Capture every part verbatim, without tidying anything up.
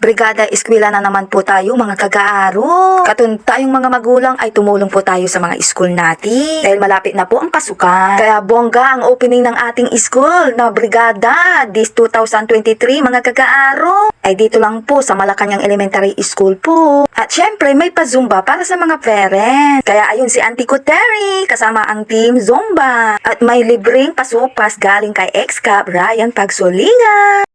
Brigada Eskwela na naman po tayo, mga kakaaro. Katon tayong mga magulang ay tumulong po tayo sa mga school natin dahil malapit na po ang pasukan. Kaya bongga ang opening ng ating school na Brigada this two thousand twenty-three, mga kakaaro. Ay dito lang po sa Malacañang Elementary School po. At syempre, may pa-Zumba para sa mga parents. Kaya ayun si Auntie Kuteri kasama ang Team Zumba. At may libreng pasupas galing kay Ex-Cop Ryan Pagsulingan.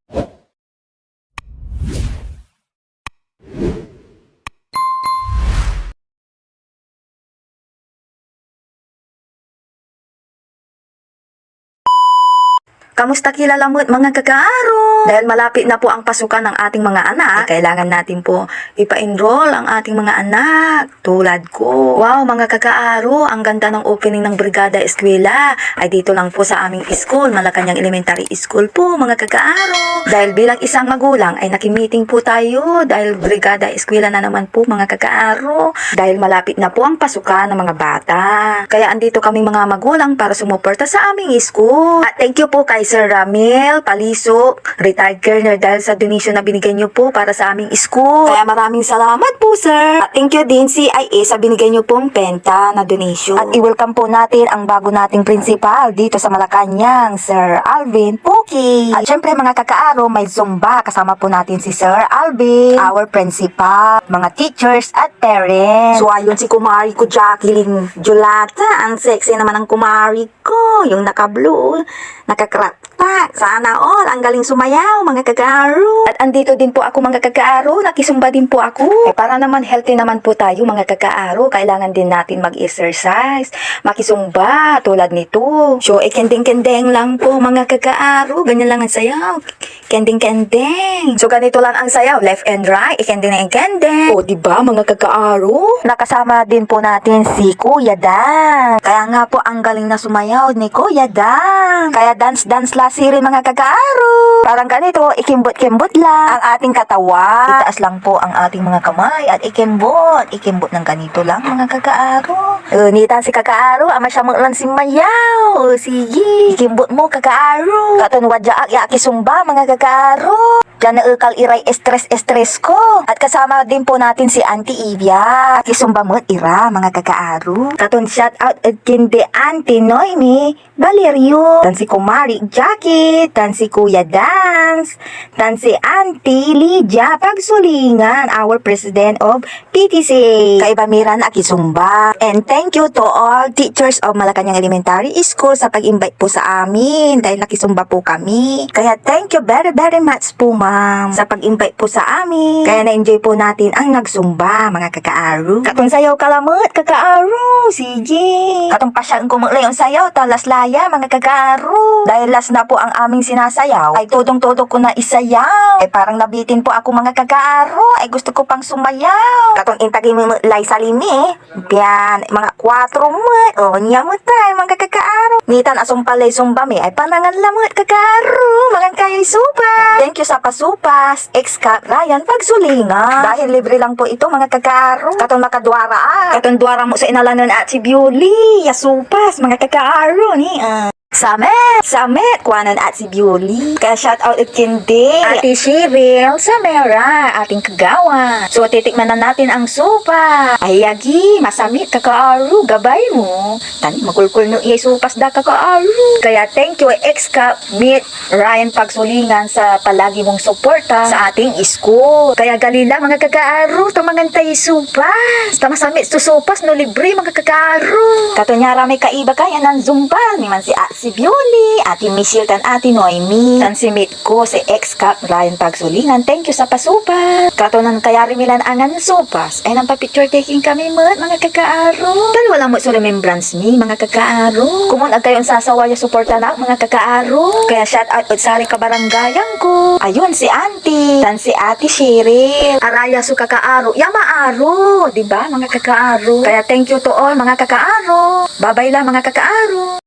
Kamusta ki la lamet, mga kakaaro? Dahil malapit na po ang pasukan ng ating mga anak, eh, kailangan natin po ipa-enroll ang ating mga anak. Tulad ko. Wow, mga kakaaro, ang ganda ng opening ng Brigada Eskwela. Ay dito lang po sa aming school, Malacañang Elementary School po, mga kakaaro. Dahil bilang isang magulang ay nakimiting po tayo dahil Brigada Eskwela na naman po, mga kakaaro. Dahil malapit na po ang pasukan ng mga bata. Kaya andito kami mga magulang para sumuporta sa aming school. At thank you po kay Sir Ramil Paliso, retired colonel, dahil sa donation na binigay niyo po para sa aming school. Kaya maraming salamat po, sir. At thank you din C I A sa binigay niyo pong penta na donation. At i-welcome po natin ang bago nating principal dito sa Malacañang, Sir Alvin Puki. At syempre, mga kakaaro, may Zumba. Kasama po natin si Sir Alvin, our principal, mga teachers at parents. So, ayun si kumari ko, Jacqueline Julata. Ang sexy naman ng kumari ko. Yung naka-blue, naka-crop top. Sana all, ang galing sumayaw, mga kakaaro. At andito din po ako, mga kakaaro. Nakisumba din po ako. Eh, para naman healthy naman po tayo, mga kakaaro. Kailangan din natin mag-exercise. Makisumba, tulad nito. So, ikending-kendeng lang po, mga kakaaro. Ganyan lang ang sayaw. Kending-kending. So, ganito lang ang sayaw. Left and right. Ikending na ikending. O, di ba, mga kakaaro? Nakasama din po natin si Kuya Dan. Kaya nga po, ang galing na sumayaw ni Kuya Dan. Kaya dance-dance la sirin, mga kakaaro. Parang ganito, ikimbot-kimbot lang ang ating katawan. Itaas lang po ang ating mga kamay at ikimbot. Ikimbot ng ganito lang, mga kakaaro. O, nitan si kakaaro, ama siya mo lan sinmayaw. O, sige. Ikimbot mo, kakaaro. Katon wadya ak ya akisumba, mga kakaaro. Diyan naekal iray stress-stress ko. At kasama din po natin si Auntie Ivia. Akisumba met ira, mga kakaaro. Katon shout out ed kindi Auntie Noemi Valerio, tan si Kumari Jackie, tan si Kuya Dance, tan si Auntie Lydia Pagsulingan, our president of P T C. Kaiba mi ran akisumba. And thank you to all teachers of Malacañang Elementary School sa pag-invite po sa amin dahil nakisumba po kami. Kaya thank you very, very much po, ma'am, sa pag-invite po sa amin. Kaya na-enjoy po natin ang nagsumba, mga kakaaro. Katon sayaw ka lamet, kakaaro. Sige. Katon pasyaan ko met lay onsayaw, ta last la ya, mga kakaaro. Dahil last na po ang aming sinasayaw, ay todong-todo ko na isayaw. Ay parang nabitin po ako, mga kakaaro. Ay gusto ko pang sumayaw. Katon intagey mi met lay salimi, eh. Pian, mga kuatro met. O, nia met ay, mga kakaaro. Nitan asumpal lay sumba mi, ay panangan lamet, kakaaro. Mangan kayoy sopas. Thank you sa pasupas, Ex-Cop Ryan Pagsulingan. Dahil libre lang po ito, mga kakaaro. Katon makaduara, ah. Katon duara mo sa inalanen at si Bioli. Ya sopas, mga kakaaro, ni, ah. Samet! Samet! Kuanan at si Bioli. Kaya shout out ed kindi Ate Cheryl Samera, ating kagawa. So, titikman na natin ang sopas. Ay, agi, masamit, kakaaro, gabay mo. Tani, makulkul no iyay sopas da, kakaaro. Kaya thank you, Ex-Cop Meet Ryan Pagsulingan, sa palagi mong suporta sa ating school. Kaya gali la, mga kakaaro, ta mangan tayoy sopas. Ta masamit so sopas no libre, mga kakaaro. Katon ya ra may kaiba kayan nansumpal, ni man si At si Bioli, Ate Michelle, tan Ate Noemi, tan si Mitko, si Ex-Cop Ryan Pagsulingan. Thank you sa pasupas. Katon nankayari mi lan angan sopas, ay nanpa-picture taking kami met, mga kakaaro. Tan wala met so remembrance mi, mga kakaaro. Komon ag kayo onsasawa ya suporta na, mga kakaaro. Kaya shout out ed saray kabarangayan ko. Ayun, si Auntie, tan si Ate Cheryl. Araya so kakaaro ya maaro, di ba, mga kakaaro? Kaya thank you to all, mga kakaaro. Babay la, mga kakaaro.